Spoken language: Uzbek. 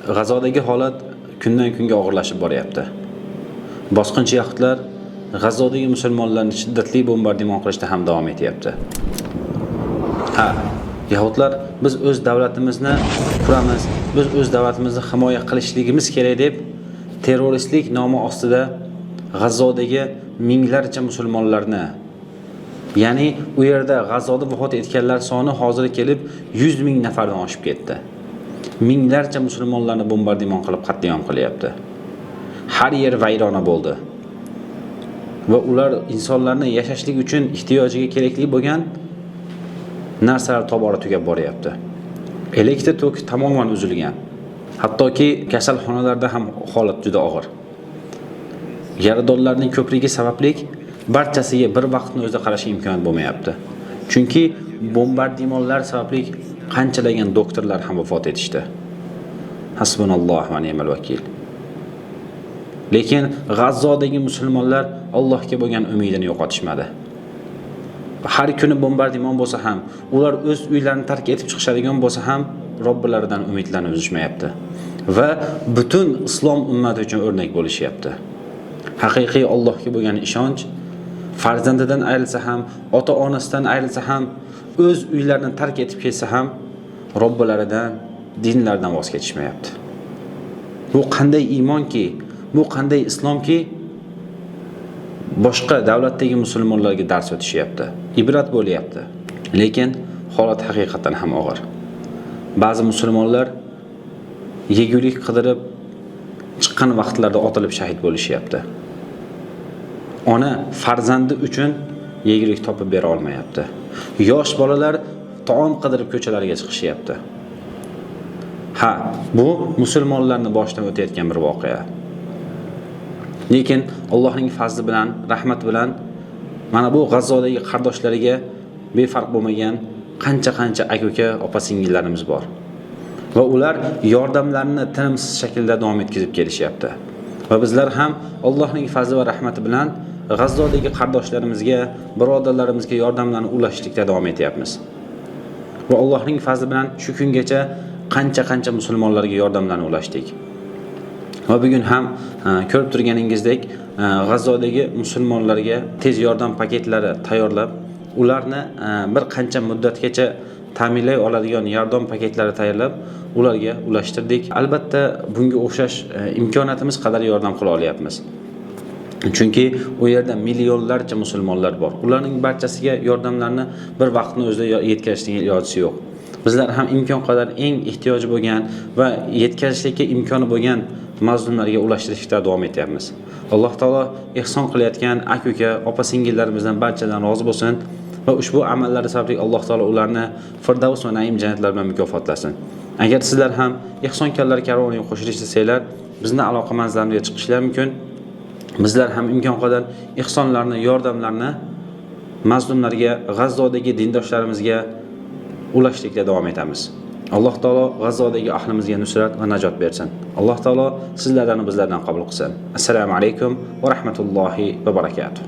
G'azodagi holat kundan kunga og'irlashib boryapti. Bosqinchi yahudlar G'azodagi musulmonlarni shiddatli bombardimon qilishda ham davom etyapti. Ha, yahudlar biz o'z davlatimizni quramiz, biz o'z davlatimizni himoya qilishligimiz kerak deb terroristlik nomi ostida G'azodagi minglarcha musulmonlarni, ya'ni u yerda G'azoda vafot etganlar soni hozir kelib 100 ming nafardan oshib ketdi. Minglarcha musulmonlarni bombardimon qilib qatliam qilyapti. Har yer vayrona bo'ldi. Va ular insonlarni yashashlik uchun ehtiyojiga kerakli bo'lgan narsalar tobora tugab boryapti. Elektr toki tamoman uzilgan. Hattoki kasalxonalarda ham holat juda og'ir. Yaradorlarning ko'pligi sababli barchasiga bir vaqtni o'zida qarashga imkoniyat bo'lmayapti. Chunki bombardimonlar sababli qanchalagan doktorlar ham vafot etishdi. Hasbunalloh va ni'mal vakil. Lekin G'azzodagi musulmonlar Allohga bo'lgan umidini yo'qotishmadi. Har kuni bombardimon bo'lsa ham, ular o'z uylarini tark etib chiqishadigan bo'lsa ham, Robbilaridan umidlarini uzishmayapti. Va butun islom ummati uchun o'rnak bo'lishyapti. Haqiqiy Allohga bo'lgan ishonch farzandidan ayrilsa ham, ota-onasidan ayrilsa ham, o'z uylarini tark etib ketsa ham, Robbilaridan, dinlaridan voz kechishmayapti. Bu qanday iymonki, bu qanday islomki, boshqa davlatdagi musulmonlarga dars o'tishyapti, ibrat bo'lyapti. Lekin holat haqiqatan ham og'ir. Ba'zi musulmonlar yegulik qidirib chiqqan vaqtlarda otilib shahid bo'lishyapti. Ona farzandi uchun yegulik topib bera olmayapti. Yosh bolalar taom qidirib ko'chalarga chiqishyapti. Ha, bu musulmonlarni boshidan o'tayotgan bir voqea. Lekin Allohning fazli bilan, rahmati bilan mana bu G'azzodagi qardoshlariga befarq bo'lmagan qancha-qancha aka-uka, opa-singillarimiz bor. Va ular yordamlarini tinimsiz shaklda davom etkazib kelishyapti. Va bizlar ham Allohning fazli va rahmati bilan G'azzodagi qardoshlarimizga, birodarlarimizga yordamlarni ulashishlikda davom etyapmiz. Va Allohning fazli bilan shu kungacha qancha-qancha musulmonlarga yordamlarni ulashdik. Va bugun ham ko'rib turganingizdek, G'azzodagi musulmonlarga tez yordam paketlari tayyorlab, ularni bir qancha muddatgacha ta'minlay oladigan yordam paketlari tayyorlab, ularga ulashtirdik. Albatta, bunga o'xshash imkoniyatimiz qadar yordam qila olyapmiz. Chunki u yerda millionlarcha musulmonlar bor. Ularning barchasiga yordamlarni bir vaqtni o'zida yetkazishning ilojisi yo'q. Bizlar ham imkon qadar eng ehtiyoji bo'lgan va yetkazishlikka imkoni bo'lgan mazlumlarga ulashtirishda davom etyapmiz. Alloh taolo ihson qilayotgan aka-uka, opa-singillarimizdan barchadan rozi bo'lsin va ushbu amallari sababli Alloh taolo ularni Firdavs va Naim jannatlar bilan mukofotlasin. Agar sizlar ham ehsonkorlar karvoniga qo'shilish istasanglar, bizni aloqa manzilarimizga chiqishlar mumkin. Bizlar ham imkon qadar ihsonlarni, yordamlarni mazlumlarga, G'azzodagi dindoshlarimizga ulashlikda davom etamiz. Alloh taolo G'azzodagi ahlimizga nusrat va najot bersin. Alloh taolo sizlardan va bizlardan qabul qilsin. Assalomu alaykum va rahmatullohi va barakatuh.